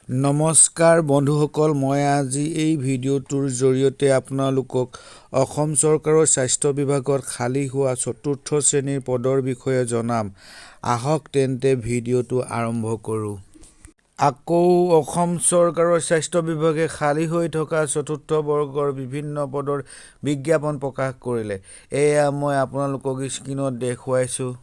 নমস্কাৰ বন্ধুসকল, মই আজি এই ভিডিঅ'টোৰ জৰিয়তে আপোনালোকক অসম চৰকাৰৰ স্বাস্থ্য বিভাগত খালী হোৱা চতুৰ্থ শ্ৰেণীৰ পদৰ বিষয়ে জনাম। আহক তেন্তে ভিডিঅ'টো আৰম্ভ কৰোঁ। আকৌ অসম চৰকাৰৰ স্বাস্থ্য বিভাগে খালী হৈ থকা চতুৰ্থ বৰ্গৰ বিভিন্ন পদৰ বিজ্ঞাপন প্ৰকাশ কৰিলে। এয়া মই আপোনালোকক স্ক্ৰীণত দেখুৱাইছোঁ।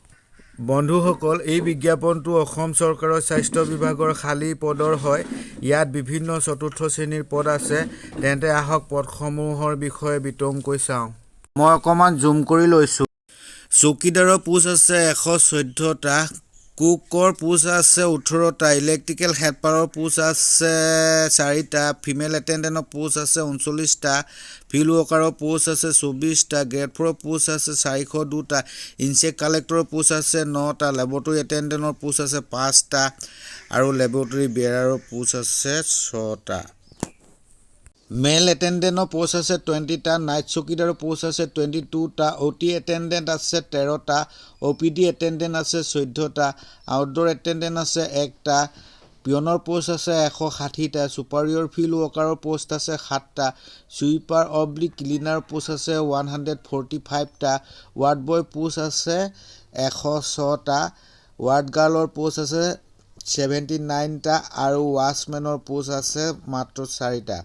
বন্ধুসকল, এই বিজ্ঞাপনটো অসম চৰকাৰৰ স্বাস্থ্য বিভাগৰ খালী পদৰ হয়। ইয়াত বিভিন্ন চতুৰ্থ শ্ৰেণীৰ পদ আছে। তেন্তে আহক পদসমূহৰ বিষয়ে বিতংকৈ চাওঁ। মই অকণমান জুম কৰি লৈছোঁ। চকীদাৰৰ পোষ্ট আছে 114টা, কুকৰ পোষ্ট আছে 18টা, ইলেক্ট্ৰিকেল হেল্পাৰৰ পোষ্ট আছে চাৰিটা, ফিমেল এটেণ্ডেণ্টৰ পোষ্ট আছে 39টা, ফিল্ড ৱৰ্কাৰৰ পোষ্ট আছে 24টা, গ্ৰেড ফ'ৰৰ পোষ্ট আছে 402টা, ইনচেক্ট কালেক্টৰৰ পোষ্ট আছে নটা, লেবৰেটৰী এটেণ্ডেণ্টৰ পোষ্ট আছে পাঁচটা আৰু লেবৰেটৰী বেয়াৰাৰৰ পোষ্ট আছে ছটা। মেল এটেণ্ডেণ্টৰ পোষ্ট আছে 20টা, নাইট চকীদাৰৰ পোষ্ট আছে 22টা, অ' টি এটেণ্ডেণ্ট আছে 13টা, অ' পি ডি এটেণ্ডেণ্ট আছে 14টা, আউটড'ৰ এটেণ্ডেণ্ট আছে একটা, পিয়নৰ পোষ্ট আছে 160টা, ছুপাৰিয়ৰ ফিল্ড ৱৰ্কাৰৰ পোষ্ট আছে সাতটা, ছুইপাৰ অব্লিক ক্লিনাৰ পোষ্ট আছে 145টা, ৱাৰ্ড বয় পোষ্ট আছে 106টা, ৱাৰ্ড গাৰ্লৰ পোষ্ট আছে 79টা আৰু ৱাচমেনৰ পোষ্ট আছে মাত্ৰ চাৰিটা।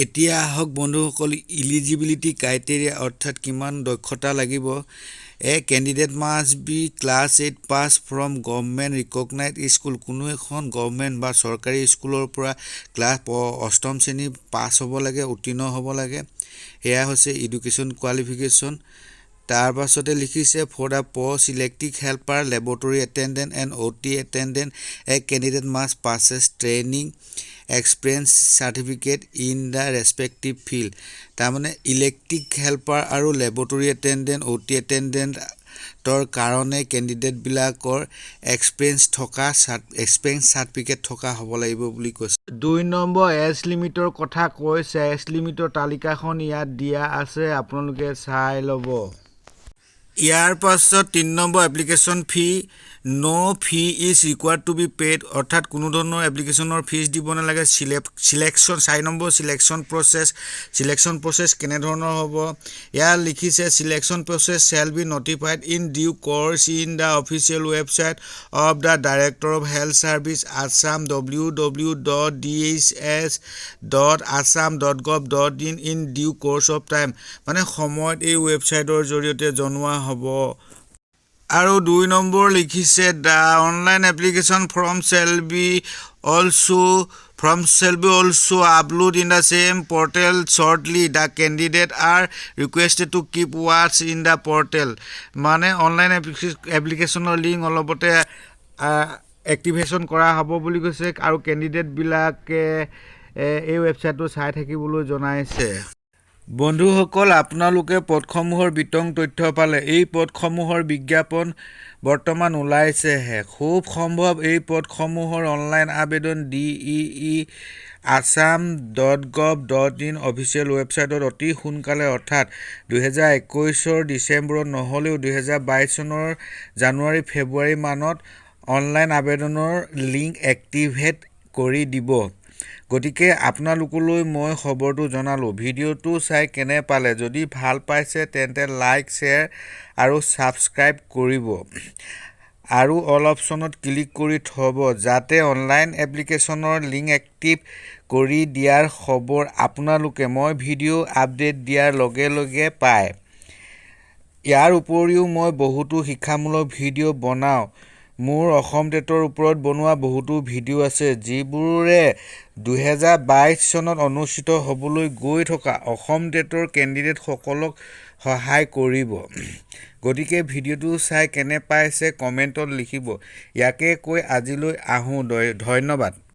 এতিয়া আহক বন্ধুসকল, ইলিজিবিলিটি ক্ৰাইটেৰিয়া অৰ্থাৎ কিমান দক্ষতা লাগিব। A candidate must be class 8 pass from government recognise school। কোনো এখন গভমেণ্ট বা চৰকাৰী স্কুলৰ পৰা ক্লাছ অষ্টম শ্ৰেণী পাছ হ'ব লাগে, উত্তীৰ্ণ হ'ব লাগে। সেয়া হৈছে এডুকেশ্যন কোৱালিফিকেশ্যন। তাৰ পাছতে লিখিছে, for the post electric helper, laboratory attendant and OT attendant, a candidate must possess training experience certificate in the respective field। তাৰমানে ইলেক্ট্ৰিক হেল্পাৰ আৰু লেবৰেটৰী এটেণ্ডেণ্ট, অ' টি এটেণ্ডেণ্টৰ কাৰণে কেণ্ডিডেটবিলাকৰ এক্সপিৰিয়েঞ্চ চাৰ্টিফিকেট থকা হ'ব লাগিব বুলি কৈছে। 2 নম্বৰ এজ লিমিটৰ কথা কৈছে। এজ লিমিটৰ তালিকাখন ইয়াত দিয়া আছে, আপোনালোকে চাই ল'ব। ইয়াৰ পাছত 3 number application fee। No fee is required to be paid, অৰ্থাৎ কোনো ধৰণৰ এপ্লিকেশ্যনৰ ফিজ দিব নালাগে। Selection, 4 number selection process. Selection process কেনেধৰণৰ হ'ব ইয়াত লিখিছে, selection process shall be notified in due course in the official website of the Director of Health Service, Assam, ww.dhs.assam.gov.in in due course of time। মানে সময়ত এই ৱেবছাইটৰ জৰিয়তে জনোৱা হ'ব। আৰু 2 নম্বৰ লিখিছে, the online application form shall be also upload in the same portal shortly. The candidate are requested to keep watch in the portal। মানে অনলাইন এপ্লিকেশ্যনৰ লিংক অলপতে এক্টিভেশ্যন কৰা হ'ব বুলি কৈছে আৰু কেণ্ডিডেটবিলাকে এই ৱেবছাইটটো চাই থাকিবলৈ জনাইছে। বন্ধুসকল, আপোনালোকে পদসমূহৰ বিতং তথ্য পালে। এই পদসমূহৰ বিজ্ঞাপন বৰ্তমান ওলাইছেহে। খুব সম্ভৱ এই পদসমূহৰ অনলাইন আবেদন deeassam.gov.in official ৱেবছাইটত অতি সোনকালে, অৰ্থাৎ 2021ৰ ডিচেম্বৰত নহ'লেও 2022 চনৰ জানুৱাৰী ফেব্ৰুৱাৰী মানত অনলাইন আবেদনৰ লিংক এক্টিভেট কৰি দিব। গতিকে আপোনালোকলৈ মই খবৰটো জনালোঁ। ভিডিঅ'টো চাই কেনে পালে? যদি ভাল পাইছে তেন্তে লাইক, শ্বেয়াৰ আৰু ছাবস্ক্ৰাইব কৰিব আৰু অল অপশ্যনত ক্লিক কৰি থ'ব, যাতে অনলাইন এপ্লিকেশ্যনৰ লিংক এক্টিভ কৰি দিয়াৰ খবৰ আপোনালোকে মই ভিডিঅ' আপডেট দিয়াৰ লগে লগে পায়। ইয়াৰ উপৰিও মই বহুতো শিক্ষামূলক ভিডিঅ' বনাওঁ। মোৰ অসম টেটৰ ওপৰত বনোৱা বহুতো ভিডিঅ' আছে, যিবোৰে 2022 চনত অনুষ্ঠিত হ'বলৈ গৈ থকা অসম টেটৰ কেণ্ডিডেটসকলক সহায় কৰিব। গতিকে ভিডিঅ'টো চাই কেনে পাইছে কমেণ্টত লিখিব। ইয়াকে কৈ আজিলৈ আহোঁ। ধন্যবাদ।